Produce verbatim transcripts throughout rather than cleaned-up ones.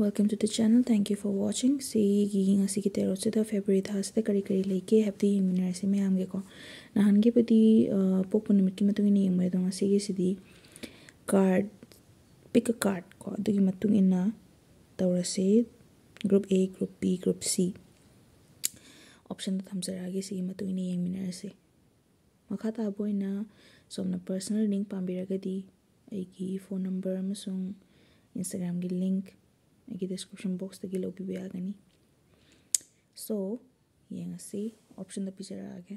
Welcome to the channel. Thank you for watching. ꯁꯤꯒꯤ ꯉꯁꯤꯒꯤ ꯇꯦꯔꯣꯠꯁꯤꯗ February ꯊꯥꯁꯤꯗ ꯀꯔꯤ ꯀꯔꯤ ꯂꯩꯒꯦ ꯍꯥꯏꯕꯗꯨ ꯌꯦꯡꯃꯤꯟꯅꯔꯁꯤ ꯃꯌꯥꯝꯒꯤꯀꯣ. ꯅꯍꯥꯟꯒꯤꯕꯨꯗꯤ, ꯑ, ꯄꯣꯛꯄ ꯅꯨꯃꯤꯠꯀꯤ ꯃꯇꯨꯡ ꯏꯟꯅ ꯌꯦꯡꯕ, ꯑꯗꯣ ꯉꯁꯤꯒꯤꯁꯤꯗꯤ card, pick a card ꯀꯣ, ꯑꯗꯨꯒꯤ ꯃꯇꯨꯡ ꯏꯟꯅ ꯇꯧꯔꯁꯤ꯫ Group A, Group B, Group C optionꯗ ꯊꯝꯖꯔꯛꯑꯒꯦ, ꯁꯤꯒꯤ ꯃꯇꯨꯡ ꯏꯟꯅ ꯌꯦꯡꯃꯤꯟꯅꯔꯁꯤ꯫ ꯃꯈꯥ ꯇꯥꯕ ꯑꯣꯏꯅ ꯁꯣꯝꯅ personal reading ꯄꯥꯝꯕꯤꯔꯒꯗꯤ ꯑꯩꯒꯤ phone number ꯑꯃꯁꯨꯡ Instagramꯒꯤ link ꯑꯩꯒꯤ description boxꯇꯒꯤ ꯂꯧꯕꯤꯕ ꯌꯥꯒꯅꯤ꯫ So, ꯌꯦꯡꯉꯁꯤ, optionꯗ ꯄꯤꯖꯔꯛꯑꯒꯦ꯫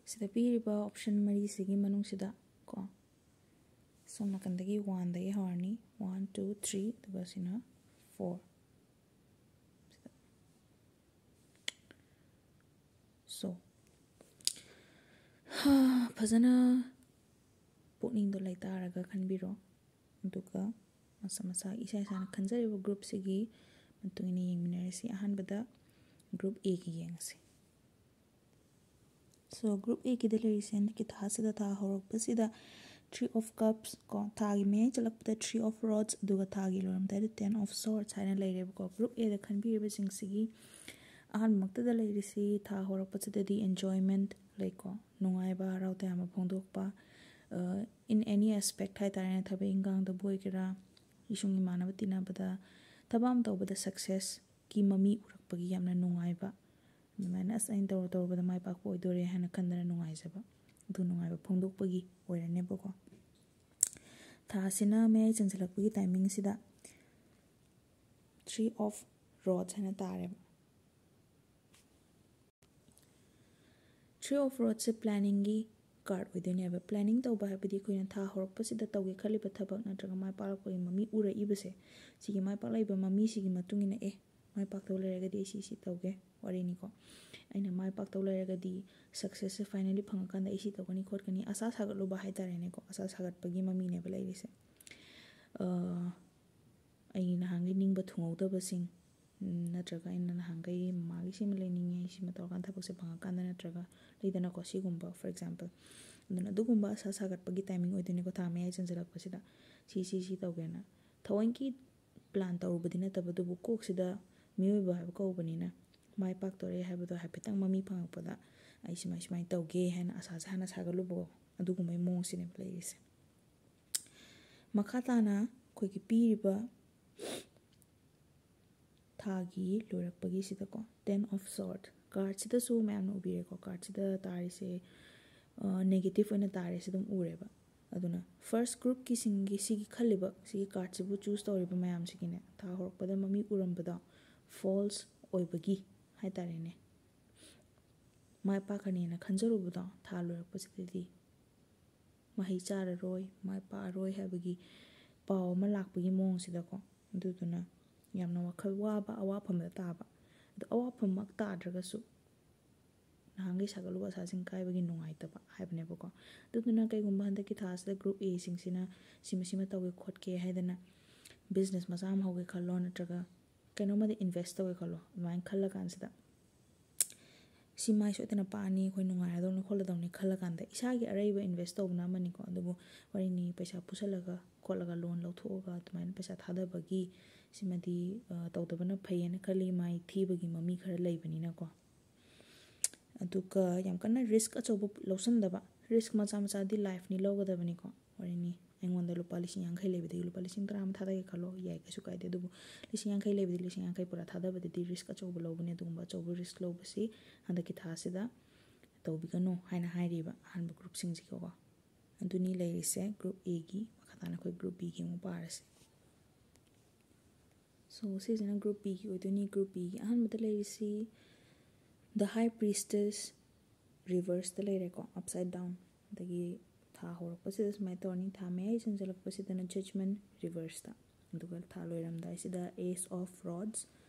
ꯁꯤꯗ ꯄꯤꯔꯤꯕ option ꯃꯔꯤꯁꯤꯒꯤ ꯃꯅꯨꯡꯁꯤꯗ ꯀꯣ, ꯁꯣꯝ ꯅꯥꯀꯟꯗꯒꯤ oneꯗꯒꯤ ꯍꯧꯔꯅꯤ, one, two, three, ꯑꯗꯨꯒ ꯁꯤꯅ four꯫ So, ꯐꯖꯅ ꯄꯨꯛꯅꯤꯡꯗꯣ ꯂꯩꯇꯥꯔꯒ ꯈꯟꯕꯤꯔꯣ, ꯑꯗꯨꯒ ꯃꯁꯥ ꯃꯁꯥ ꯏꯁꯥ ꯏꯁꯥꯅ ꯈꯟꯖꯔꯤꯕ groupꯁꯤꯒꯤ ꯃꯇꯨꯡ ꯏꯟꯅ ꯌꯦꯡꯃꯤꯟꯅꯔꯁꯤ꯫ ꯑꯍꯥꯟꯕꯗ group Aꯒꯤ ꯌꯦꯡꯉꯁꯤ꯫ So, group Aꯒꯤꯗ ꯂꯩꯔꯤꯁꯦ ꯍꯟꯗꯛꯀꯤ ꯊꯥꯁꯤꯗ, ꯊꯥ ꯍꯧꯔꯛꯄꯁꯤꯗ Three of Cups ꯀꯣ, ꯊꯥꯒꯤ ꯃꯌꯥꯏ ꯆꯜꯂꯛꯄꯗ Three of Rods, ꯑꯗꯨꯒ ꯊꯥꯒꯤ ꯂꯣꯏꯔꯝꯗꯥꯏꯗ Ten of Swords ꯍꯥꯏꯅ ꯂꯩꯔꯦꯕꯀꯣ꯫ Group Aꯗ ꯈꯟꯕꯤꯔꯤꯕꯁꯤꯡꯁꯤꯒꯤ ꯑꯍꯥꯟꯕꯃꯛꯇꯗ ꯂꯩꯔꯤꯁꯤ ꯊꯥ ꯍꯧꯔꯛꯄꯁꯤꯗꯗꯤ enjoyment ꯂꯩꯀꯣ, ꯅꯨꯡꯉꯥꯏꯕ, ꯍꯔꯥꯎ ꯇꯌꯥꯝꯕ ꯐꯣꯡꯗꯣꯛꯄ, ꯑ, in any aspect ꯍꯥꯏꯇꯥꯔꯦꯅꯦ, ꯊꯕꯛ ꯏꯟꯈꯥꯡꯗꯕꯨ ꯑꯣꯏꯒꯦꯔꯥ, ꯏꯁꯨꯡ ꯏꯃꯥꯟꯅꯕ ꯇꯤꯟꯅꯕꯗ, ꯊꯕꯛ ꯑꯃ ꯇꯧꯕꯗ successꯀꯤ ꯃꯃꯤ ꯎꯔꯛꯄꯒꯤ ꯌꯥꯝꯅ ꯅꯨꯡꯉꯥꯏꯕ, ꯑꯗꯨꯃꯥꯏꯅ "ꯑꯁ, ꯑꯩꯅ ꯇꯧꯔ ꯇꯧꯔꯨꯕꯗ ꯃꯥꯏ ꯄꯥꯛꯄ ꯑꯣꯏꯗꯣꯔꯦ" ꯍꯥꯏꯅ ꯈꯟꯗꯅ ꯅꯨꯡꯉꯥꯏꯖꯕ, ꯑꯗꯨ ꯅꯨꯡꯉꯥꯏꯕ ꯐꯣꯡꯗꯣꯛꯄꯒꯤ ꯑꯣꯏꯔꯅꯦꯕꯀꯣ꯫ ꯊꯥꯁꯤꯅ ꯃꯌꯥꯏ ꯆꯟꯁꯤꯜꯂꯛꯄꯒꯤ timingꯁꯤꯗ Three of Rods ꯍꯥꯏꯅ ꯇꯥꯔꯦꯕ꯫ Three of Rodsꯁꯦ planningꯒꯤ card ꯑꯣꯏꯗꯣꯏꯅꯦꯕ꯫ Planning ꯇꯧꯕ ꯍꯥꯏꯕꯗꯤ ꯑꯩꯈꯣꯏꯅ ꯊꯥ ꯍꯧꯔꯛꯄꯁꯤꯗ ꯇꯧꯒꯦ ꯈꯜꯂꯤꯕ ꯊꯕꯛ ꯅꯠꯇ꯭ꯔꯒ ꯃꯥꯏ ꯄꯥꯛꯂꯛꯄꯒꯤ ꯃꯃꯤ ꯎꯔꯛꯏꯕꯁꯦ, ꯁꯤꯒꯤ ꯃꯥꯏ ꯄꯥꯛꯂꯛꯏꯕ ꯃꯃꯤꯁꯤꯒꯤ ꯃꯇꯨꯡ ꯏꯟꯅ, "ꯑꯦ, ꯃꯥꯏ ꯄꯥꯛꯇꯧ ꯂꯩꯔꯒꯗꯤ ꯑꯩ ꯁꯤ ꯁꯤ ꯇꯧꯒꯦ", ꯋꯥꯔꯤꯅꯤꯀꯣ꯫ "ꯑꯩꯅ ꯃꯥꯏ ꯄꯥꯛꯇꯧ ꯂꯩꯔꯒꯗꯤ, successꯁꯦ finally ꯐꯪꯉꯀꯥꯟꯗ ꯑꯩ ꯁꯤ ꯇꯧꯒꯅꯤ ꯈꯣꯠꯀꯅꯤ", ꯑꯁꯥ ꯁꯥꯒꯠꯂꯨꯕ ꯍꯥꯏꯇꯥꯔꯦꯅꯦꯀꯣ꯫ ꯑꯁꯥ ꯁꯥꯒꯠꯄꯒꯤ ꯃꯃꯤꯅꯦꯕ ꯂꯩꯔꯤꯁꯦ꯫ ꯑ, ꯑꯩ ꯅꯍꯥꯟꯈꯩ ꯅꯤꯡꯕ ꯊꯨꯡꯍꯧꯗꯕꯁꯤꯡ, ꯎꯝ, ꯅꯠꯇ꯭ꯔꯒ ꯑꯩꯅ ꯅꯍꯥꯟꯈꯩ ꯃꯃꯥꯒꯤ ꯁꯤꯃ ꯂꯩꯅꯤꯡꯉꯦ, ꯑꯩ ꯁꯤꯃ ꯇꯧꯔꯀꯥꯟꯗ ꯊꯕꯛꯁꯦ ꯐꯪꯉꯀꯥꯟꯗ, ꯅꯠꯇ꯭ꯔꯒ ꯂꯩꯗꯅꯀꯣ, ꯁꯤꯒꯨꯝꯕ, for example꯫ ꯑꯗꯨꯅ ꯑꯗꯨꯒꯨꯝꯕ ꯑꯁꯥ ꯁꯥꯒꯠꯄꯒꯤ timing ꯑꯣꯏꯗꯣꯏꯅꯦꯀꯣ, ꯊꯥ ꯃꯌꯥꯏ ꯆꯟꯁꯤꯜꯂꯛꯄꯁꯤꯗ꯫ ꯁꯤ, ꯁꯤ, ꯁꯤ ꯇꯧꯒꯦꯅ꯫ ꯊꯑꯣꯏꯀꯤ ꯄ꯭ꯂꯥꯟ ꯇꯧꯔꯨꯕꯗꯤ ꯅꯠꯇꯕ, ꯑꯗꯨꯕꯨ ꯀꯣꯛꯁꯤꯗ ꯃꯤꯑꯣꯏꯕ ꯍꯥꯏꯕ ꯀꯧꯕꯅꯤꯅ ꯃꯥꯏ ꯄꯥꯛꯇꯣꯔꯦ ꯍꯥꯏꯕꯗꯣ ꯍꯥꯏꯐꯦꯠꯇꯪ ꯃꯃꯤ ꯐꯪꯉꯛꯄꯗ ꯑꯩ ꯁꯨꯃꯥꯏ ꯁꯨꯃꯥꯏꯅ ꯇꯧꯒꯦ ꯍꯥꯏꯅ ꯑꯁꯥꯁꯦ ꯍꯥꯟꯅ ꯁꯥꯒꯠꯂꯨꯕꯀꯣ, ꯑꯗꯨꯒꯨꯝꯕꯒꯤ ꯃꯑꯣꯡꯁꯤꯅꯦꯕ ꯂꯩꯔꯤꯁꯦ꯫ ꯃꯈꯥ ꯇꯥꯅ ꯑꯩꯈꯣꯏꯒꯤ ꯄꯤꯔꯤꯕ ꯊꯥꯒꯤ ꯂꯣꯏꯔꯛꯄꯒꯤꯁꯤꯗꯀꯣ, Ten of Swords ꯀꯥꯔꯠꯁꯤꯗꯁꯨ ꯃꯌꯥꯝꯅ ꯎꯕꯤꯔꯦꯀꯣ, ꯀꯥꯔꯠꯁꯤꯗ ꯇꯥꯔꯤꯁꯦ ꯅꯦꯒꯦꯇꯤꯞ ꯑꯣꯏꯅ ꯇꯥꯔꯤꯁꯦ ꯑꯗꯨꯝ ꯎꯔꯦꯕ꯫ ꯑꯗꯨꯅ ꯐꯥꯔꯁ ꯒ꯭ꯔꯨꯞꯀꯤꯁꯤꯡꯒꯤ ꯁꯤꯒꯤ ꯈꯜꯂꯤꯕ ꯁꯤꯒꯤ ꯀꯥꯔꯠꯁꯤꯕꯨ ꯆꯨꯁ ꯇꯧꯔꯤꯕ ꯃꯌꯥꯝꯁꯤꯒꯤꯅꯦ, ꯊꯥ ꯍꯧꯔꯛꯄꯗ ꯃꯃꯤ ꯎꯔꯝꯕꯗꯣ ꯐꯣꯜꯁ ꯑꯣꯏꯕꯒꯤ ꯍꯥꯏ ꯇꯥꯔꯦꯅꯦ, ꯃꯥꯏ ꯄꯥꯛꯀꯅꯦꯅ ꯈꯟꯖꯔꯨꯕꯗꯣ ꯊꯥ ꯂꯣꯏꯔꯛꯄꯁꯤꯗꯗꯤ ꯃꯍꯩ ꯆꯥꯔꯔꯣꯏ, ꯃꯥꯏ ꯄꯥꯛꯑꯔꯣꯏ ꯍꯥꯏꯕꯒꯤ ꯄꯥꯎ ꯑꯃ ꯂꯥꯛꯄꯒꯤ ꯃꯑꯣꯡꯁꯤꯗꯀꯣ꯫ ꯑꯗꯨꯗꯨꯅ ꯌꯥꯝꯅ ꯋꯥꯈꯜ ꯋꯥꯕ, ꯑꯋꯥꯐꯝꯗ ꯇꯥꯕ꯫ ꯑꯗꯣ ꯑꯋꯥꯐꯝꯃꯛ ꯇꯥꯗ꯭ꯔꯒꯁꯨ ꯅꯍꯥꯟꯈꯩ ꯁꯥꯒꯠꯂꯨꯕ ꯑꯁꯥꯁꯤꯡ ꯀꯥꯏꯕꯒꯤ ꯅꯨꯡꯉꯥꯏꯇꯕ ꯍꯥꯏꯕꯅꯦꯕꯀꯣ꯫ ꯑꯗꯨꯗꯨꯅ ꯀꯩꯒꯨꯝꯕ ꯍꯟꯗꯛꯀꯤ ꯊꯥꯁꯤꯗ ꯒ꯭ꯔꯨꯞ ꯑꯦꯁꯤꯡꯁꯤꯅ ꯁꯤꯃ ꯁꯤꯃ ꯇꯧꯒꯦ ꯈꯣꯠꯀꯦ ꯍꯥꯏꯗꯅ ꯕꯤꯖꯤꯅꯦꯁ ꯃꯆꯥ ꯑꯃ ꯍꯧꯒꯦ ꯈꯜꯂꯣ, ꯅꯠꯇ꯭ꯔꯒ ꯀꯩꯅꯣꯝꯃꯗ ꯏꯟꯚꯦꯁ ꯇꯧꯒꯦ ꯈꯜꯂꯣ, ꯑꯗꯨꯃꯥꯏꯅ ꯈꯜꯂꯀꯥꯟꯁꯤꯗ ꯁꯤ ꯃꯥꯏ ꯁꯣꯏꯗꯅ ꯄꯥꯛꯑꯅꯤ, ꯑꯩꯈꯣꯏ ꯅꯨꯡꯉꯥꯏꯔꯗꯧꯅꯤ ꯈꯣꯠꯂꯗꯧꯅꯤ ꯈꯜꯂꯀꯥꯟꯗ ꯏꯁꯥꯒꯤ ꯑꯔꯩꯕ ꯏꯟꯚꯦꯁ ꯇꯧꯕꯅ ꯑꯃꯅꯤꯀꯣ꯫ ꯑꯗꯨꯕꯨ ꯋꯥꯔꯤꯅꯤ, ꯄꯩꯁꯥ ꯄꯨꯁꯜꯂꯒ ꯈꯣꯠꯂꯒ ꯂꯣꯟ ꯂꯧꯊꯣꯛꯑꯒ ꯑꯗꯨꯃꯥꯏꯅ ꯄꯩꯁꯥ ꯊꯥꯗꯕꯒꯤ ꯁꯤꯃꯗꯤ, ꯑ, ꯇꯧꯗꯕꯅ ꯐꯩꯌꯦꯅ ꯈꯜꯂꯤ꯫ ꯃꯥꯏ ꯊꯤꯕꯒꯤ ꯃꯃꯤ ꯈꯔ ꯂꯩꯕꯅꯤꯅꯀꯣ꯫ ꯑꯗꯨꯒ ꯌꯥꯝ ꯀꯟꯅ ꯔꯤꯁꯛ ꯑꯆꯧꯕ ꯂꯧꯁꯟꯗꯕ, ꯔꯤꯁꯛ ꯃꯆꯥ ꯃꯆꯥꯗꯤ ꯂꯥꯏꯐꯅꯤ ꯂꯧꯒꯗꯕꯅꯤꯀꯣ꯫ ꯋꯥꯔꯤꯅꯤ, ꯑꯩꯉꯣꯟꯗ ꯂꯨꯄꯥ ꯂꯤꯁꯤꯡ ꯌꯥꯡꯈꯩ ꯂꯩꯕꯗꯒꯤ ꯂꯨꯄꯥ ꯂꯤꯁꯤꯡ ꯇꯔꯥ ꯑꯃ ꯊꯥꯗꯒꯦ ꯈꯜꯂꯣ, ꯌꯥꯏ, ꯀꯩꯁꯨ ꯀꯥꯏꯗꯦ꯫ ꯑꯗꯨꯕꯨ ꯂꯤꯁꯤꯡ ꯌꯥꯡꯈꯩ ꯂꯩꯕꯗꯤ ꯂꯤꯁꯤꯡ ꯌꯥꯡꯈꯩ ꯄꯨꯔꯥ ꯊꯥꯗꯕꯗꯗꯤ ꯔꯤꯁꯛ ꯑꯆꯧꯕ ꯂꯧꯕꯅꯦ꯫ ꯑꯗꯨꯒꯨꯝꯕ ꯑꯆꯧꯕ ꯔꯤꯁꯛ ꯂꯧꯕꯁꯤ ꯍꯟꯗꯛꯀꯤ ꯊꯥꯁꯤꯗ ꯇꯧꯕꯤꯒꯅꯨ ꯍꯥꯏꯅ ꯍꯥꯏꯔꯤꯕ ꯑꯍꯥꯟꯕ ꯒ꯭ꯔꯨꯞꯁꯤꯡꯁꯤꯒꯀꯣ꯫ ꯑꯗꯨꯅꯤ ꯂꯩꯔꯤꯁꯦ ꯒ꯭ꯔꯨꯞ ꯑꯦꯒꯤ꯫ ꯃꯈꯥ ꯇꯥꯅ ꯑꯩꯈꯣꯏ ꯒ꯭ꯔꯨꯞ ꯕꯤꯒꯤ ꯑꯃꯨꯛ ꯄꯥꯔꯁꯦ꯫ ꯁꯣ, ꯁꯤꯁꯤꯅ ꯒ꯭ꯔꯨꯞ ꯕꯤꯒꯤ ꯑꯣꯏꯗꯣꯏꯅꯤ꯫ ꯒ꯭ꯔꯨꯞ ꯕꯤꯒꯤ ꯑꯍꯥꯟꯕꯗ ꯂꯩꯔꯤꯁꯤ The High Priestess ꯔꯤꯚꯔꯁꯇ ꯂꯩꯔꯦꯀꯣ, ꯑꯞꯁꯥꯏꯠ ꯗꯥꯎꯟ꯫ ꯑꯗꯒꯤ ꯊꯥ ꯍꯧꯔꯛꯄꯁꯤꯗ ꯁꯨꯃꯥꯏꯅ ꯇꯧꯔꯅꯤ, ꯊꯥ ꯃꯌꯥꯏ ꯆꯟꯁꯤꯜꯂꯛꯄꯁꯤꯗꯅ ꯖꯖꯃꯦꯟ ꯔꯤꯚꯔꯁꯇ, ꯑꯗꯨꯒ ꯊꯥ ꯂꯣꯏꯔꯝꯗꯥꯏꯁꯤꯗ Ace of Rods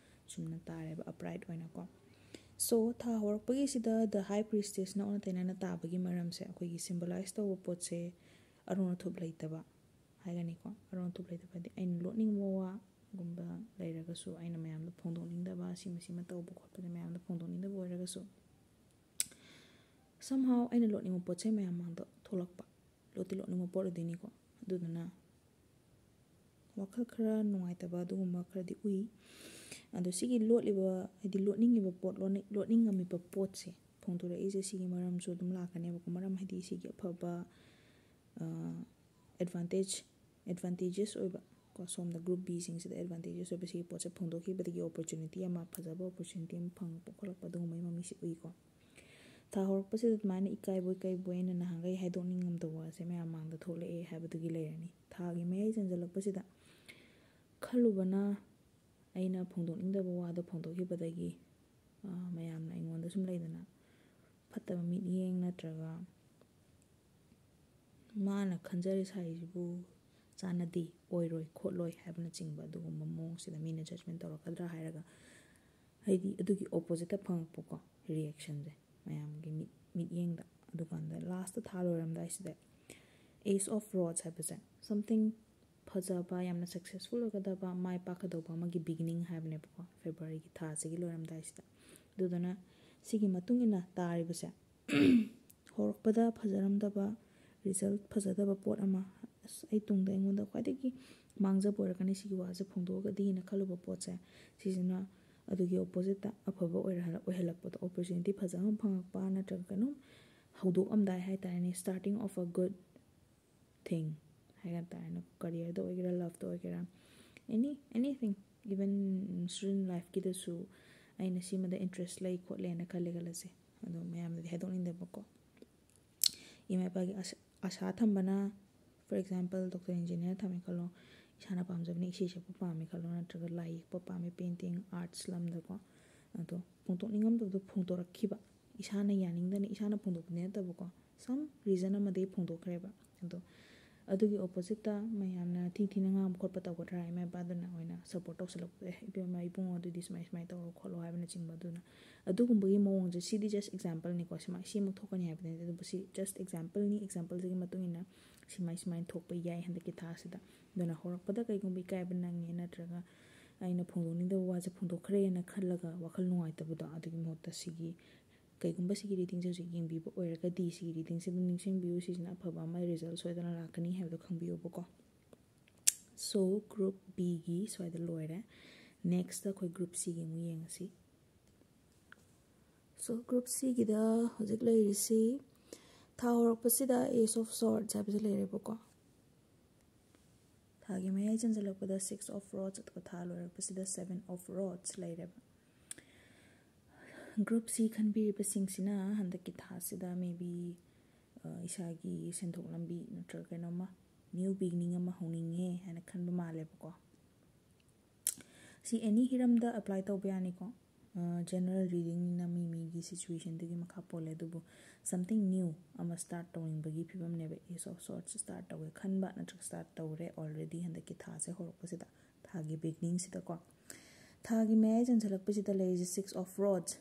ꯆꯨꯝꯅ ꯇꯥꯔꯦꯕ, ꯑꯞꯔꯥꯏꯠ ꯑꯣꯏꯅꯀꯣ꯫ ꯁꯣ, ꯊꯥ ꯍꯧꯔꯛꯄꯒꯤꯁꯤꯗ The High Priestessꯅ ꯑꯣꯟꯅ ꯇꯩꯅꯅ ꯇꯥꯕꯒꯤ ꯃꯔꯝꯁꯦ ꯑꯩꯈꯣꯏꯒꯤ ꯁꯤꯝꯕꯣꯂꯥꯏꯁ ꯇꯧꯕ ꯄꯣꯠꯁꯦ ꯑꯔꯣꯟ ꯑꯊꯨꯞ ꯂꯩꯇꯕ ꯍꯥꯏꯒꯅꯤꯀꯣ꯫ ꯑꯔꯣꯟ ꯑꯊꯨꯞ ꯂꯩꯇꯕ ꯍꯥꯏꯗꯤ ꯑꯩꯅ ꯂꯣꯠꯅꯤꯡꯕ ꯋꯥꯒꯨꯝꯕ ꯂꯩꯔꯒꯁꯨ, ꯑꯩꯅ ꯃꯌꯥꯝꯗ ꯐꯣꯡꯗꯣꯛꯅꯤꯡꯗꯕ, ꯁꯤꯃ ꯁꯤꯃ ꯇꯧꯕ ꯈꯣꯠꯄꯗ ꯃꯌꯥꯝꯗ ꯐꯣꯡꯗꯣꯛꯅꯤꯡꯗꯕ ꯑꯣꯏꯔꯒꯁꯨ, somehow ꯑꯩꯅ ꯂꯣꯠꯅꯤꯡꯕ ꯄꯣꯠꯁꯦ ꯃꯌꯥꯝ ꯃꯥꯡꯗ ꯊꯣꯛꯂꯛꯄ, ꯂꯣꯠꯇꯤ ꯂꯣꯠꯅꯤꯡꯕ ꯄꯣꯠ ꯑꯣꯏꯗꯣꯏꯅꯤꯀꯣ꯫ ꯑꯗꯨꯗꯨꯅ ꯋꯥꯈꯜ ꯈꯔ ꯅꯨꯡꯉꯥꯏꯇꯕ ꯑꯗꯨꯒꯨꯝꯕ ꯈꯔꯗꯤ ꯎꯏ꯫ ꯑꯗꯣ ꯁꯤꯒꯤ ꯂꯣꯠꯂꯤꯕ, ꯍꯥꯏꯗꯤ ꯂꯣꯠꯅꯤꯡꯉꯤꯕ ꯄꯣꯠ, ꯂꯣꯠꯅꯤꯡ-, ꯂꯣꯠꯅꯤꯡꯉꯝꯃꯤꯕ ꯄꯣꯠꯁꯦ ꯐꯣꯡꯗꯣꯔꯛꯏꯁꯦ ꯁꯤꯒꯤ ꯃꯔꯝꯁꯨ ꯑꯗꯨꯝ ꯂꯥꯛꯀꯅꯦꯕꯀꯣ꯫ ꯃꯔꯝ ꯍꯥꯏꯗꯤ ꯁꯤꯒꯤ ꯑꯐꯕ, ꯑꯦꯗꯚꯥꯟꯇꯦꯖ ꯑꯦꯗꯚꯥꯟꯇꯦꯖꯦꯁ ꯑꯣꯏꯕ ꯀꯣ, ꯁꯣꯝꯗ ꯒ꯭ꯔꯨꯞ ꯕꯤꯁꯤꯡꯁꯤꯗ ꯑꯦꯗꯚꯥꯟꯇꯦꯖꯦꯁ ꯑꯣꯏꯕ ꯁꯤꯒꯤ ꯄꯣꯠꯁꯦ ꯐꯣꯡꯗꯣꯛꯈꯤꯕꯗꯒꯤ ꯑꯣꯄꯣꯔꯆꯨꯅꯤꯇꯤ ꯑꯃ, ꯐꯖꯕ ꯑꯣꯄꯣꯔꯆꯨꯅꯤꯇꯤ ꯑꯃ ꯐꯪꯉꯛꯄ ꯈꯣꯠꯂꯛꯄ ꯑꯗꯨꯒꯨꯝꯕꯒꯤ ꯃꯃꯤꯁꯤ ꯎꯏꯀꯣ꯫ ꯊꯥ ꯍꯧꯔꯛꯄꯁꯤꯗ ꯑꯗꯨꯃꯥꯏꯅ ꯏꯀꯥꯏꯕꯣꯏ ꯀꯩꯕꯣꯏ ꯑꯩꯅ ꯅꯍꯥꯟꯈꯩ ꯍꯥꯏꯗꯣꯛꯅꯤꯡꯉꯝꯗꯕ ꯋꯥꯁꯦ ꯃꯌꯥꯝ ꯃꯥꯡꯗ ꯊꯣꯛꯂꯛꯑꯦ ꯍꯥꯏꯕꯗꯨꯒꯤ ꯂꯩꯔꯅꯤ꯫ ꯊꯥꯒꯤ ꯃꯌꯥꯏ ꯆꯟꯁꯤꯜꯂꯛꯄꯁꯤꯗ ꯈꯜꯂꯨꯕꯅ ꯑꯩꯅ ꯐꯣꯡꯗꯣꯛꯅꯤꯡꯗꯕ ꯋꯥꯗꯣ ꯐꯣꯡꯗꯣꯛꯈꯤꯕꯗꯒꯤ, ꯑ, ꯃꯌꯥꯝꯅ ꯑꯩꯉꯣꯟꯗ ꯁꯨꯝ ꯂꯩꯗꯅ ꯐꯠꯇꯕ ꯃꯤꯠꯌꯦꯡ ꯅꯠꯇ꯭ꯔꯒ ꯃꯥꯅ ꯈꯟꯖꯔꯤ ꯁꯥꯏꯁꯤꯕꯨ ꯆꯥꯟꯅꯗꯦ, ꯑꯣꯏꯔꯣꯏ ꯈꯣꯠꯂꯣꯏ ꯍꯥꯏꯕꯅꯆꯤꯡꯕ ꯑꯗꯨꯒꯨꯝꯕ ꯃꯑꯣꯡꯁꯤꯗ ꯃꯤꯅ ꯖꯖꯃꯦꯟ ꯇꯧꯔꯛꯀꯗ꯭ꯔꯥ ꯍꯥꯏꯔꯒ, ꯍꯥꯏꯗꯤ ꯑꯗꯨꯒꯤ ꯑꯣꯄꯣꯖꯤꯠꯇ ꯐꯪꯉꯛꯄꯀꯣ ꯔꯤꯌꯦꯛꯁꯟꯁꯦ ꯃꯌꯥꯝꯒꯤ ꯃꯤꯠ ꯃꯤꯠꯌꯦꯡꯗ꯫ ꯑꯗꯨꯀꯥꯟꯗ ꯂꯥꯁꯇ ꯊꯥ ꯂꯣꯏꯔꯝꯗꯥꯏꯁꯤꯗ Ace of Rods ꯍꯥꯏꯕꯁꯦ something ꯐꯖꯕ, ꯌꯥꯝꯅ ꯁꯛꯁꯦꯁꯐꯨꯜ ꯑꯣꯏꯒꯗꯕ, ꯃꯥꯏ ꯄꯥꯛꯀꯗꯧꯕ ꯑꯃꯒꯤ ꯕꯤꯒꯤꯅꯤꯡ ꯍꯥꯏꯕꯅꯦꯕꯀꯣ, ꯐꯦꯕ꯭ꯔꯨꯋꯥꯔꯤꯒꯤ ꯊꯥꯁꯤꯒꯤ ꯂꯣꯏꯔꯝꯗꯥꯏꯁꯤꯗ꯫ ꯑꯗꯨꯗꯨꯅ ꯁꯤꯒꯤ ꯃꯇꯨꯡ ꯏꯟꯅ ꯇꯥꯔꯤꯕꯁꯦ ꯍꯧꯔꯛꯄꯗ ꯐꯖꯔꯝꯗꯕ, ꯔꯤꯖꯜꯠ ꯐꯖꯗꯕ ꯄꯣꯠ ꯑꯃ, "ꯑꯁ, ꯑꯩ ꯇꯨꯡꯗ ꯑꯩꯉꯣꯟꯗ ꯈ꯭ꯋꯥꯏꯗꯒꯤ ꯃꯥꯡꯖꯕ ꯑꯣꯏꯔꯛꯀꯅꯤ ꯁꯤꯒꯤ ꯋꯥꯁꯦ ꯐꯣꯡꯗꯣꯛꯑꯒꯗꯤꯅ" ꯈꯜꯂꯨꯕ ꯄꯣꯠꯁꯦ, ꯁꯤꯁꯤꯅ ꯑꯗꯨꯒꯤ ꯑꯣꯄꯣꯖꯤꯠꯇ ꯑꯐꯕ ꯑꯣꯏꯔ-, ꯑꯣꯏꯍꯜꯂꯛꯄꯗꯣ, ꯑꯣꯄꯣꯔꯆꯨꯅꯤꯇꯤ ꯐꯖꯕ ꯑꯃ ꯐꯪꯉꯛꯄ ꯅꯠꯇ꯭ꯔꯒ ꯀꯩꯅꯣꯝ ꯍꯧꯗꯣꯛꯑꯝꯗꯥꯏ ꯍꯥꯏ ꯇꯥꯔꯦꯅꯦ, starting of a good thing ꯍꯥꯏꯕ ꯇꯥꯔꯦꯅꯦ, ꯀꯔꯤꯌꯔꯗ ꯑꯣꯏꯒꯦꯔꯥ, ꯂꯞꯇ ꯑꯣꯏꯒꯦꯔꯥ, any, anything, even student ꯂꯥꯏꯐꯀꯤꯗꯁꯨ ꯑꯩꯅ ꯁꯤꯃꯗ ꯏꯟꯇꯔꯦꯁ ꯂꯩ ꯈꯣꯠꯂꯦꯅ ꯈꯜꯂꯦ ꯈꯜꯂꯁꯦ, ꯑꯗꯣ ꯃꯌꯥꯝꯗꯗꯤ ꯍꯥꯏꯗꯣꯛꯅꯤꯡꯗꯕꯀꯣ꯫ ꯏꯃꯥ ꯏꯄꯥꯒꯤ ꯑꯁꯥ, ꯑꯁꯥ ꯊꯝꯕꯅ, for example, ꯗꯣꯛꯇꯔ ꯏꯟꯖꯤꯅꯤꯌꯥꯔ ꯊꯝꯃꯦ ꯈꯜꯂꯣ, ꯏꯁꯥꯅ ꯄꯥꯝꯖꯕꯅ ꯏꯁꯩ ꯁꯛꯄ ꯄꯥꯝꯃꯦ ꯈꯜꯂꯣ, ꯅꯠꯇ꯭ꯔꯒ ꯂꯥꯏ ꯌꯦꯛꯄ ꯄꯥꯝꯃꯦ, ꯄꯦꯟꯇꯤꯡ, ꯑꯥꯔꯠꯁ ꯂꯝꯗꯀꯣ, ꯑꯗꯣ ꯐꯣꯡꯗꯣꯛꯅꯤꯡꯉꯝꯗꯕꯗꯣ ꯐꯣꯡꯗꯣꯔꯛꯈꯤꯕ, ꯏꯁꯥꯅ ꯌꯥꯅꯤꯡꯗꯅ ꯏꯁꯥꯅ ꯐꯣꯡꯗꯣꯛꯄꯗꯤ ꯅꯠꯇꯕꯀꯣ, some reason ꯑꯃꯗꯒꯤ ꯐꯣꯡꯗꯣꯛꯈ꯭ꯔꯦꯕ꯫ ꯑꯗꯣ ꯑꯗꯨꯒꯤ ꯑꯣꯄꯣꯖꯤꯠꯇ ꯃꯌꯥꯝꯅ ꯊꯤ ꯊꯤꯅ ꯉꯥꯡꯕ ꯈꯣꯠꯄ ꯇꯧꯒꯗ꯭ꯔꯥ, ꯏꯃꯥ ꯏꯄꯥꯗꯨꯅ ꯑꯣꯏꯅ ꯁꯞꯄꯣꯔꯠ ꯇꯧꯁꯜꯂꯛꯄꯗ, "ꯑꯦ, ꯏꯕꯦꯝꯃ, ꯏꯕꯨꯡꯉꯣ, ꯑꯗꯨꯗꯤ ꯁꯨꯃꯥꯏ ꯁꯨꯃꯥꯏꯅ ꯇꯧꯔꯣ ꯈꯣꯠꯂꯣ" ꯍꯥꯏꯕꯅꯆꯤꯡꯕ꯫ ꯑꯗꯨꯅ ꯑꯗꯨꯒꯨꯝꯕꯒꯤ ꯃꯑꯣꯡꯁꯦ, ꯁꯤꯗꯤ just exampleꯅꯤꯀꯣ, ꯁꯨꯃꯥꯏ ꯁꯤꯃꯛ ꯊꯣꯛꯀꯅꯤ ꯍꯥꯏꯕꯗꯤ ꯅꯠꯇꯦ, ꯑꯗꯨꯕꯨ ꯁꯤ just exampleꯅꯤ, exampleꯁꯤꯒꯤ ꯃꯇꯨꯡ ꯏꯟꯅ ꯁꯨꯃꯥꯏ ꯁꯨꯃꯥꯏꯅ ꯊꯣꯛꯄ ꯌꯥꯏ ꯍꯟꯗꯛꯀꯤ ꯊꯥꯁꯤꯗ꯫ ꯑꯗꯨꯅ ꯍꯧꯔꯛꯄꯗ ꯀꯩꯒꯨꯝꯕ ꯏꯀꯥꯏꯕ ꯅꯪꯉꯦ ꯅꯠꯇ꯭ꯔꯒ ꯑꯩꯅ ꯐꯣꯡꯗꯣꯛꯅꯤꯡꯗꯕ ꯋꯥꯁꯦ ꯐꯣꯡꯗꯣꯛꯈ꯭ꯔꯦꯅ ꯈꯜꯂꯒ ꯋꯥꯈꯜ ꯅꯨꯡꯉꯥꯏꯇꯕꯗꯣ, ꯑꯗꯨꯒꯤ ꯃꯍꯨꯠꯇ ꯁꯤꯒꯤ, ꯀꯩꯒꯨꯝꯕ ꯁꯤꯒꯤ ꯔꯤꯗꯤꯡꯁꯦ ꯍꯧꯖꯤꯛ ꯌꯦꯡꯕꯤꯕ ꯑꯣꯏꯔꯒꯗꯤ, ꯁꯤꯒꯤ ꯔꯤꯗꯤꯡꯁꯤꯕꯨ ꯅꯤꯡꯁꯤꯡꯕꯤꯌꯨ, ꯁꯤꯁꯤꯅ ꯑꯐꯕ ꯑꯃ ꯔꯤꯖꯜ ꯁꯣꯏꯗꯅ ꯂꯥꯛꯀꯅꯤ ꯍꯥꯏꯕꯗꯣ ꯈꯪꯕꯤꯌꯨꯕꯀꯣ꯫ So group Bꯒꯤ ꯁ꯭ꯋꯥꯏꯗ ꯂꯣꯏꯔꯦ꯫ Next ꯑꯩꯈꯣꯏ group Cꯒꯤ ꯑꯃꯨꯛ ꯌꯦꯡꯉꯁꯤ꯫ So group Cꯒꯤꯗ ꯍꯧꯖꯤꯛ ꯂꯩꯔꯤꯁꯤ ꯊꯥ ꯍꯧꯔꯛꯄꯁꯤꯗ Ace of Swords ꯍꯥꯏꯕꯁꯦ ꯂꯩꯔꯦꯕꯀꯣ꯫ ꯊꯥꯒꯤ ꯃꯌꯥꯏ ꯆꯟꯁꯤꯜꯂꯛꯄꯗ Six of Rods, ꯑꯗꯨꯒ ꯊꯥ ꯂꯣꯏꯔꯛꯄꯁꯤꯗ Seven of Rods ꯂꯩꯔꯦꯕ꯫ Group C ꯈꯟꯕꯤꯔꯤꯕꯁꯤꯡꯁꯤꯅ ꯍꯟꯗꯛꯀꯤ ꯊꯥꯁꯤꯗ maybe, ꯑ, ꯏꯁꯥꯒꯤ ꯁꯦꯟꯊꯣꯛ ꯂꯝꯕꯤ ꯅꯠꯇ꯭ꯔꯒ ꯀꯩꯅꯣꯝꯃ new beginning ꯑꯃ ꯍꯧꯅꯤꯡꯉꯦ ꯍꯥꯏꯅ ꯈꯟꯕ ꯃꯥꯜꯂꯦꯕꯀꯣ꯫ ꯁꯤ any ꯍꯤꯔꯝꯗ apply ꯇꯧꯕ ꯌꯥꯅꯤꯀꯣ꯫ ꯑ, general readingꯅꯤꯅ ꯃꯤ ꯃꯤꯒꯤ situationꯗꯨꯒꯤ ꯃꯈꯥ ꯄꯣꯜꯂꯦ, ꯑꯗꯨꯕꯨ something new ꯑꯃ start ꯇꯧꯅꯤꯡꯕꯒꯤ ꯐꯤꯕꯝꯅꯦꯕ꯫ Ace of Swords start ꯇꯧꯒꯦ ꯈꯟꯕ ꯅꯠꯇ꯭ꯔꯒ start ꯇꯧꯔꯦ already ꯍꯟꯗꯛꯀꯤ ꯊꯥꯁꯦ ꯍꯧꯔꯛꯄꯁꯤꯗ, ꯊꯥꯒꯤ beginningꯁꯤꯗꯀꯣ꯫ ꯊꯥꯒꯤ ꯃꯌꯥꯏ ꯆꯟꯁꯤꯜꯂꯛꯄꯁꯤꯗ ꯂꯩꯔꯤꯁꯦ Six of Rods,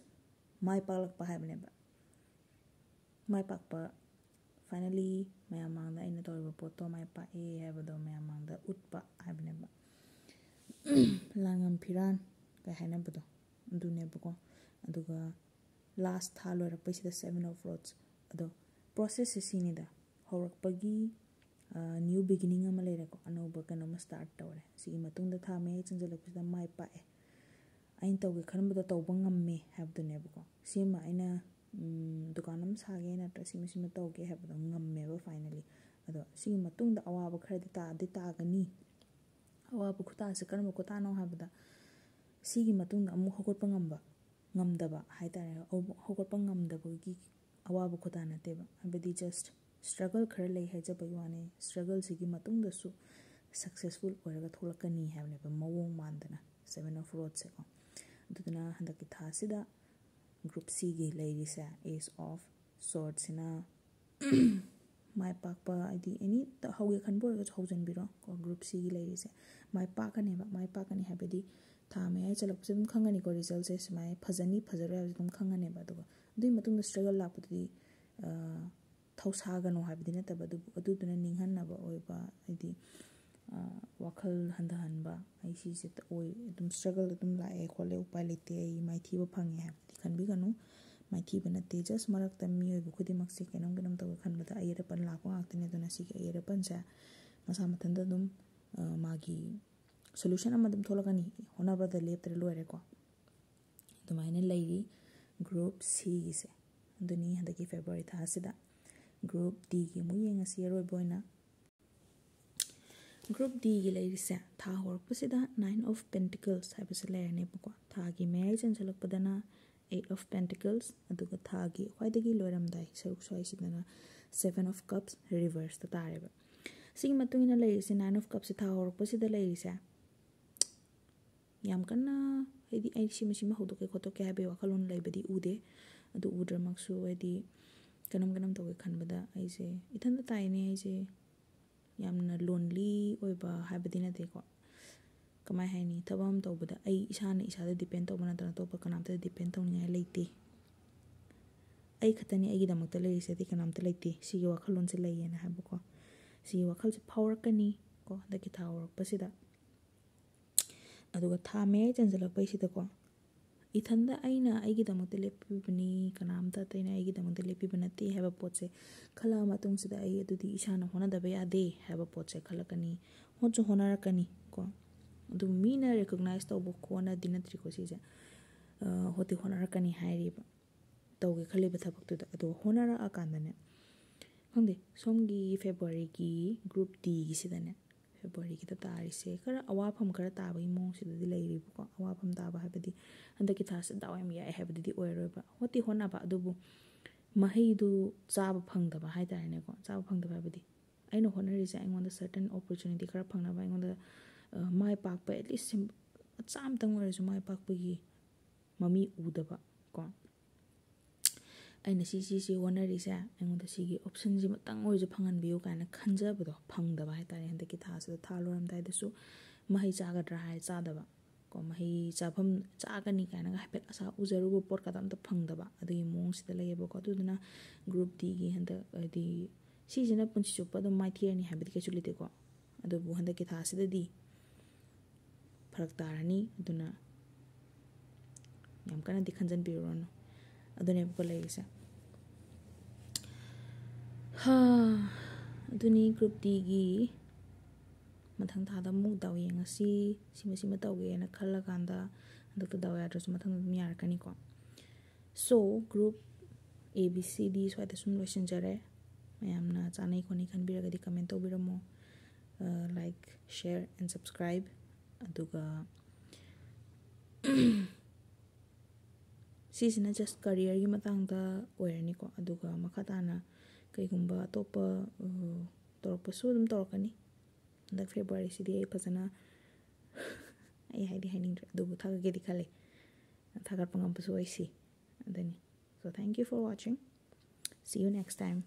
ꯃꯥꯏ ꯄꯥꯛꯂꯛꯄ ꯍꯥꯏꯕꯅꯦꯕ꯫ ꯃꯥꯏ ꯄꯥꯛꯄ, finally ꯃꯌꯥꯝ ꯃꯥꯡꯗ ꯑꯩꯅ ꯇꯧꯔꯤꯕ ꯄꯣꯠꯇꯣ ꯃꯥꯏ ꯄꯥꯛꯑꯦ ꯍꯥꯏꯕꯗꯣ ꯃꯌꯥꯝ ꯃꯥꯡꯗ ꯎꯠꯄ ꯍꯥꯏꯕꯅꯦꯕ꯫ ꯂꯥꯡꯉꯝ ꯐꯤꯔꯥꯟ ꯀꯩ ꯍꯥꯏꯅꯕꯗꯣ ꯑꯗꯨꯅꯦꯕꯀꯣ꯫ ꯑꯗꯨꯒ last ꯊꯥ ꯂꯣꯏꯔꯛꯄꯩꯁꯤꯗ Seven of Rods꯫ ꯑꯗꯣ processꯁꯦ ꯁꯤꯅꯤꯗ, ꯍꯧꯔꯛꯄꯒꯤ, ꯑ, new beginning ꯑꯃ ꯂꯩꯔꯦꯀꯣ, ꯑꯅꯧꯕ ꯀꯩꯅꯣꯝꯃ start ꯇꯧꯔꯦ꯫ ꯁꯤꯒꯤ ꯃꯇꯨꯡꯗ ꯊꯥ ꯃꯌꯥꯏ ꯆꯟꯁꯤꯜꯂꯛꯄꯁꯤꯗ ꯃꯥꯏ ꯄꯥꯛꯑꯦ, ꯑꯩꯅ ꯇꯧꯒꯦ ꯈꯟꯕꯗꯣ ꯇꯧꯕ ꯉꯝꯃꯦ ꯍꯥꯏꯕꯗꯨꯅꯦꯕꯀꯣ꯫ ꯁꯤꯃ ꯑꯩꯅ, ꯎꯝ, ꯗꯨꯀꯥꯟ ꯑꯃ ꯁꯥꯒꯦ ꯅꯠꯇ꯭ꯔ ꯁꯤꯃ ꯁꯤꯃ ꯇꯧꯒꯦ ꯍꯥꯏꯕꯗꯣ ꯉꯝꯃꯦꯕ finally꯫ ꯑꯗꯣ ꯁꯤꯒꯤ ꯃꯇꯨꯡꯗ ꯑꯋꯥꯕ ꯈꯔꯗꯤ ꯇꯥꯗꯤ ꯇꯥꯒꯅꯤ꯫ ꯑꯋꯥꯕ ꯈꯨꯇꯥꯁꯦ ꯀꯔꯝꯕ ꯈꯨꯇꯥꯅꯣ ꯍꯥꯏꯕꯗ, ꯁꯤꯒꯤ ꯃꯇꯨꯡꯗ ꯑꯃꯨꯛ ꯍꯧꯒꯠꯄ ꯉꯝꯕ, ꯉꯝꯗꯕ ꯍꯥꯏꯇꯥꯔꯦ, ꯍꯧ-, ꯍꯧꯒꯠꯄ ꯉꯝꯗꯕꯒꯤ ꯑꯋꯥꯕ ꯈꯨꯗꯥ ꯅꯠꯇꯦꯕ꯫ ꯍꯥꯏꯕꯗꯤ just struggle ꯈꯔ ꯂꯩ ꯍꯥꯏꯖꯕꯒꯤ ꯋꯥꯅꯤ꯫ Struggleꯁꯤꯒꯤ ꯃꯇꯨꯡꯗꯁꯨ successful ꯑꯣꯏꯔꯒ ꯊꯣꯛꯂꯛꯀꯅꯤ ꯍꯥꯏꯕꯅꯦꯕ, ꯃꯑꯣꯡ ꯃꯥꯟꯗꯅ, Seven of Rodsꯁꯦꯀꯣ꯫ ꯑꯗꯨꯗꯨꯅ ꯍꯟꯗꯛꯀꯤ ꯊꯥꯁꯤꯗ group Cꯒꯤ ꯂꯩꯔꯤꯁꯦ Ace of Swordsꯁꯤꯅ ꯃꯥꯏ ꯄꯥꯛꯄ, ꯍꯥꯏꯗꯤ any ꯍꯧꯒꯦ ꯈꯟꯕ ꯑꯣꯏꯔꯒꯁꯨ ꯍꯧꯖꯤꯟꯕꯤꯔꯣ ꯀꯣ꯫ Group Cꯒꯤ ꯂꯩꯔꯤꯁꯦ ꯃꯥꯏ ꯄꯥꯛꯀꯅꯦꯕ꯫ ꯃꯥꯏ ꯄꯥꯛꯀꯅꯤ ꯍꯥꯏꯕꯗꯤ ꯊꯥ ꯃꯌꯥꯏ ꯆꯜꯂꯛꯄꯁꯦ ꯑꯗꯨꯝ ꯈꯪꯉꯅꯤꯀꯣ, resultꯁꯦ ꯁꯨꯃꯥꯏꯅ ꯐꯖꯅꯤ ꯐꯖꯔꯣꯏ ꯍꯥꯏꯕꯁꯦ ꯑꯗꯨꯝ ꯈꯪꯉꯅꯦꯕ꯫ ꯑꯗꯨꯒ ꯑꯗꯨꯒꯤ ꯃꯇꯨꯡꯗ struggle ꯂꯥꯛꯄꯗꯨꯗꯤ, ꯑ, ꯊꯧꯁꯥꯒꯅꯨ ꯍꯥꯏꯕꯗꯤ ꯅꯠꯇꯕ, ꯑꯗꯨꯕꯨ ꯑꯗꯨꯗꯨꯅ ꯅꯤꯡꯍꯟꯅꯕ ꯑꯣꯏꯕ, ꯍꯥꯏꯗꯤ, ꯑ, ꯋꯥꯈꯜ ꯍꯟꯊꯍꯟꯕ, ꯑꯩ ꯁꯤꯁꯦ ꯑꯣꯏ, ꯑꯗꯨꯝ struggle ꯑꯗꯨꯝ ꯂꯥꯛꯑꯦ ꯈꯣꯠꯂꯦ, ꯎꯄꯥꯏ ꯂꯩꯇꯦ, ꯑꯩ ꯃꯥꯏꯊꯤꯕ ꯐꯪꯉꯦ ꯍꯥꯏꯕꯗꯤ ꯈꯟꯕꯤꯒꯅꯨ꯫ ꯃꯥꯏꯊꯤꯕ ꯅꯠꯇꯦ, just ꯃꯔꯛꯇ ꯃꯤꯑꯣꯏꯕ ꯈꯨꯗꯤꯡꯃꯛꯁꯦ ꯀꯩꯅꯣꯝ ꯀꯩꯅꯣꯝ ꯇꯧꯒꯦ ꯈꯟꯕꯗ ꯑꯌꯦꯠ ꯑꯄꯟ ꯂꯥꯛꯄ ꯉꯥꯛꯇꯅꯦ꯫ ꯑꯗꯨꯅ ꯁꯤꯒꯤ ꯑꯌꯦꯠ ꯑꯄꯟꯁꯦ ꯃꯁꯥ ꯃꯊꯟꯇ ꯑꯗꯨꯝ ꯃꯥꯒꯤ solution ꯑꯃ ꯑꯗꯨꯝ ꯊꯣꯛꯂꯛꯀꯅꯤ꯫ ꯍꯣꯠꯅꯕꯗ ꯂꯦꯞꯇ꯭ꯔ ꯂꯣꯏꯔꯦꯀꯣ꯫ ꯑꯗꯨꯃꯥꯏꯅ ꯂꯩꯔꯤ group Cꯒꯤꯁꯦ꯫ ꯑꯗꯨꯅꯤ ꯍꯟꯗꯛꯀꯤ February ꯊꯥꯁꯤꯗ꯫ Group Dꯒꯤ ꯑꯃꯨꯛ ꯌꯦꯡꯉꯁꯤ ꯑꯔꯣꯏꯕ ꯑꯣꯏꯅ꯫ Group Dꯒꯤ ꯂꯩꯔꯤꯁꯦ, ꯊꯥ ꯍꯧꯔꯛꯄꯁꯤꯗ Nine of Pentacles ꯍꯥꯏꯕꯁꯦ ꯂꯩꯔꯅꯦꯕꯀꯣ꯫ ꯊꯥꯒꯤ ꯃꯌꯥꯏ ꯆꯟꯁꯤꯜꯂꯛꯄꯗꯅ Eight of Pentacles, ꯑꯗꯨꯒ ꯊꯥꯒꯤ ꯈ꯭ꯋꯥꯏꯗꯒꯤ ꯂꯣꯏꯔꯝꯗꯥꯏ ꯁꯔꯨꯛ ꯁ꯭ꯋꯥꯏꯁꯤꯗꯅ Seven of Cups reverseꯇ ꯇꯥꯔꯦꯕ꯫ ꯁꯤꯒꯤ ꯃꯇꯨꯡ ꯏꯟꯅ ꯂꯩꯔꯤꯁꯦ Nine of Cupsꯁꯦ ꯊꯥ ꯍꯧꯔꯛꯄꯁꯤꯗ ꯂꯩꯔꯤꯁꯦ꯫ ꯌꯥꯝ ꯀꯟꯅ, ꯍꯥꯏꯗꯤ, ꯑꯩ ꯁꯤꯃ, ꯁꯤꯃ ꯍꯧꯗꯣꯛꯀꯦ ꯈꯣꯠꯇꯣꯛꯀꯦ ꯍꯥꯏꯕꯒꯤ ꯋꯥꯈꯜꯂꯣꯟ ꯂꯩꯕꯗꯤ ꯎꯗꯦ꯫ ꯑꯗꯨ ꯎꯗ꯭ꯔꯃꯛꯁꯨ, ꯍꯥꯏꯗꯤ, ꯀꯩꯅꯣꯝ ꯀꯩꯅꯣꯝ ꯇꯧꯒꯦ ꯈꯟꯕꯗ ꯑꯩꯁꯦ ꯏꯊꯟꯇ ꯇꯥꯏꯅꯦ꯫ ꯑꯩꯁꯦ ꯌꯥꯝꯅ lonely ꯑꯣꯏꯕ ꯍꯥꯏꯕꯗꯤ ꯅꯠꯇꯦꯀꯣ꯫ ꯀꯃꯥꯏ ꯍꯥꯏꯅꯤ? ꯊꯕꯛ ꯑꯃ ꯇꯧꯕꯗ ꯑꯩ ꯏꯁꯥꯅ ꯏꯁꯥꯗ depend ꯇꯧꯕ ꯅꯠꯇꯅ ꯑꯇꯣꯞꯄ ꯀꯅꯥꯝꯇꯗ depend ꯇꯧꯅꯤꯡꯉꯥꯏ ꯂꯩꯇꯦ꯫ ꯑꯩ ꯈꯛꯇꯅꯤ ꯑꯩꯒꯤꯗꯃꯛꯇ ꯂꯩꯔꯤꯁꯦ, ꯑꯇꯩ ꯀꯅꯥꯝꯇ ꯂꯩꯇꯦ꯫ ꯁꯤꯒꯤ ꯋꯥꯈꯜꯂꯣꯟꯁꯦ ꯂꯩꯌꯦꯅ ꯍꯥꯏꯕꯀꯣ꯫ ꯁꯤꯒꯤ ꯋꯥꯈꯜꯁꯦ ꯐꯥꯎꯔꯛꯀꯅꯤ ꯀꯣ, ꯍꯟꯗꯛꯀꯤ ꯊꯥ ꯍꯧꯔꯛꯄꯁꯤꯗ꯫ ꯑꯗꯨꯒ ꯊꯥ ꯃꯌꯥꯏ ꯆꯟꯁꯤꯜꯂꯛꯄꯩꯁꯤꯗꯀꯣ, ꯏꯊꯟꯗ ꯑꯩꯅ ꯑꯩꯒꯤꯗꯃꯛꯇ ꯂꯦꯞꯄꯤꯕꯅꯤ, ꯀꯅꯥꯝꯇ ꯑꯇꯩꯅ ꯑꯩꯒꯤꯗꯃꯛꯇ ꯂꯦꯞꯄꯤꯕ ꯅꯠꯇꯦ ꯍꯥꯏꯕ ꯄꯣꯠꯁꯦ ꯈꯜꯂꯛꯑ ꯃꯇꯨꯡꯁꯤꯗ, ꯑꯩ ꯑꯗꯨꯗꯤ ꯏꯁꯥꯅ ꯍꯣꯠꯅꯗꯕ ꯌꯥꯗꯦ ꯍꯥꯏꯕ ꯄꯣꯠꯁꯦ ꯈꯜꯂꯛꯀꯅꯤ꯫ ꯍꯣꯠꯁꯨ ꯍꯣꯠꯅꯔꯛꯀꯅꯤ ꯀꯣ꯫ ꯑꯗꯨ ꯃꯤꯅ recognize ꯇꯧꯕ ꯈꯣꯠꯅꯗꯤ ꯅꯠꯇ꯭ꯔꯤꯀꯣ ꯁꯤꯁꯦ꯫ ꯑ, ꯍꯣꯠꯇꯤ ꯍꯣꯠꯅꯔꯛꯀꯅꯤ ꯍꯥꯏꯔꯤꯕ, ꯇꯧꯒꯦ ꯈꯜꯂꯤꯕ ꯊꯕꯛꯇꯨꯗ꯫ ꯑꯗꯣ ꯍꯣꯠꯅꯔꯛꯑꯀꯥꯟꯗꯅꯦ, ꯈꯪꯗꯦ, ꯁꯣꯝꯒꯤ Februaryꯒꯤ group Dꯒꯤꯁꯤꯗꯅꯦ, Februaryꯒꯤꯗ ꯇꯥꯔꯤꯁꯦ ꯈꯔ ꯑꯋꯥꯐꯝ ꯈꯔ ꯇꯥꯕꯒꯤ ꯃꯑꯣꯡꯁꯤꯗꯗꯤ ꯂꯩꯔꯤꯕꯀꯣ꯫ ꯑꯋꯥꯐꯝ ꯇꯥꯕ ꯍꯥꯏꯕꯗꯤ ꯍꯟꯗꯛꯀꯤ ꯊꯥꯁꯦ ꯗꯥꯎ ꯌꯥꯝ ꯌꯥꯏ ꯍꯥꯏꯕꯗꯨꯗꯤ ꯑꯣꯏꯔꯔꯣꯏꯕ꯫ ꯍꯣꯠꯇꯤ ꯍꯣꯠꯅꯕ, ꯑꯗꯨꯕꯨ ꯃꯍꯩꯗꯨ ꯆꯥꯕ ꯐꯪꯗꯕ ꯍꯥꯏ ꯇꯥꯔꯦꯅꯦꯀꯣ꯫ ꯆꯥꯕ ꯐꯪꯗꯕ ꯍꯥꯏꯕꯗꯤ ꯑꯩꯅ ꯍꯣꯠꯅꯔꯤꯁꯦ ꯑꯩꯉꯣꯟꯗ certain opportunity ꯈꯔ ꯐꯪꯅꯕ, ꯑꯩꯉꯣꯟꯗ, ꯑ, ꯃꯥꯏ ꯄꯥꯛꯄ, at least sim-, ꯃꯆꯥ ꯑꯃꯇꯪ ꯑꯣꯏꯔꯁꯨ ꯃꯥꯏ ꯄꯥꯛꯄꯒꯤ ꯃꯃꯤ ꯎꯗꯕ ꯀꯣ꯫ ꯑꯩꯅ ꯁꯤ, ꯁꯤ, ꯁꯤ ꯍꯣꯠꯅꯔꯤꯁꯦ, ꯑꯩꯉꯣꯟꯗ ꯁꯤꯒꯤ optionꯁꯤꯃꯇꯪ ꯑꯣꯏꯔꯁꯨ ꯐꯪꯍꯟꯕꯤꯌꯨ ꯀꯥꯏꯅ ꯈꯟꯖꯕꯗꯣ ꯐꯪꯗꯕ ꯍꯥꯏ ꯇꯥꯔꯦ꯫ ꯍꯟꯗꯛꯀꯤ ꯊꯥꯁꯤꯗ, ꯊꯥ ꯂꯣꯏꯔꯝꯗꯥꯏꯗꯁꯨ ꯃꯍꯩ ꯆꯥꯒꯗ꯭ꯔꯥ ꯍꯥꯏꯔ ꯆꯥꯗꯕ ꯀꯣ, ꯃꯍꯩ ꯆꯥꯐꯝ, ꯆꯥꯒꯅꯤ ꯀꯥꯏꯅꯒ ꯍꯥꯏꯐꯦꯠ ꯑꯁꯥ ꯎꯖꯔꯨꯕ ꯄꯣꯠ ꯀꯥꯗꯣ ꯑꯝꯇ ꯐꯪꯗꯕ, ꯑꯗꯨꯒꯤ ꯃꯑꯣꯡꯁꯤꯗ ꯂꯩꯌꯦꯕꯀꯣ꯫ ꯑꯗꯨꯗꯨꯅ group Dꯒꯤ ꯍꯟꯗꯛ, ꯍꯥꯏꯗꯤ, ꯁꯤꯁꯤꯅ ꯄꯨꯟꯁꯤ ꯆꯨꯞꯄ ꯑꯗꯨꯝ ꯃꯥꯏꯊꯤꯔꯅꯤ ꯍꯥꯏꯕꯗꯤ ꯀꯩꯁꯨ ꯂꯩꯇꯦꯀꯣ꯫ ꯑꯗꯨꯕꯨ ꯍꯟꯗꯛꯀꯤ ꯊꯥꯁꯤꯗꯗꯤ ꯐꯔꯛ ꯇꯥꯔꯅꯤ꯫ ꯑꯗꯨꯅ ꯌꯥꯝ ꯀꯟꯅꯗꯤ ꯈꯟꯖꯟꯕꯤꯔꯨꯔꯅꯨ꯫ ꯑꯗꯨꯅꯦꯕꯀꯣ ꯂꯩꯔꯤꯁꯦ꯫ ꯍꯥ, ꯑꯗꯨꯅꯤ group Dꯒꯤ ꯃꯊꯪ ꯊꯥꯗ ꯑꯃꯨꯛ ꯗꯥꯎ ꯌꯦꯡꯉꯁꯤ, ꯁꯤꯃ ꯁꯤꯃ ꯇꯧꯒꯦꯅ ꯈꯜꯂꯀꯥꯟꯗ ꯍꯟꯗꯛꯇ ꯗꯥꯎ ꯌꯥꯗ꯭ꯔꯁꯨ ꯃꯊꯪꯗ ꯑꯗꯨꯝ ꯌꯥꯔꯛꯀꯅꯤꯀꯣ꯫ So group A B C D ꯁ꯭ꯋꯥꯏꯗ ꯁꯨꯝ ꯂꯣꯏꯁꯤꯟꯖꯔꯦ꯫ ꯃꯌꯥꯝꯅ ꯆꯥꯅꯩ ꯈꯣꯠꯅꯩ ꯈꯟꯕꯤꯔꯒꯗꯤ comment ꯇꯧꯕꯤꯔꯝꯃꯣ꯫ Like, share and subscribe꯫ ꯑꯗꯨꯒ ꯁꯤꯁꯤꯅ just career ꯒꯤ ꯃꯇꯥꯡꯗ ꯑꯣꯏꯔꯅꯤꯀꯣ꯫ ꯑꯗꯨꯒ ꯃꯈꯥ ꯇꯥꯅ ꯀꯩꯒꯨꯝꯕ ꯑꯇꯣꯞꯄ ꯇꯧꯔꯛꯄꯁꯨ ꯑꯗꯨꯝ ꯇꯧꯔꯛꯀꯅꯤ꯫ ꯍꯟꯗꯛ February ꯁꯤꯗꯤ ꯑꯩ ꯐꯖꯅ ꯑꯩ ꯍꯥꯏꯗꯤ ꯍꯥꯏꯅꯤꯡꯗ꯭ꯔꯦ, ꯑꯗꯨꯕꯨ ꯊꯥꯒꯠꯀꯦꯗꯤ ꯈꯜꯂꯤ꯫ ꯊꯥꯒꯠꯄ ꯉꯝꯕꯁꯨ ꯑꯣꯏꯁꯤ꯫ ꯑꯗꯨꯅꯤ꯫ So thank you for watching. See you next time.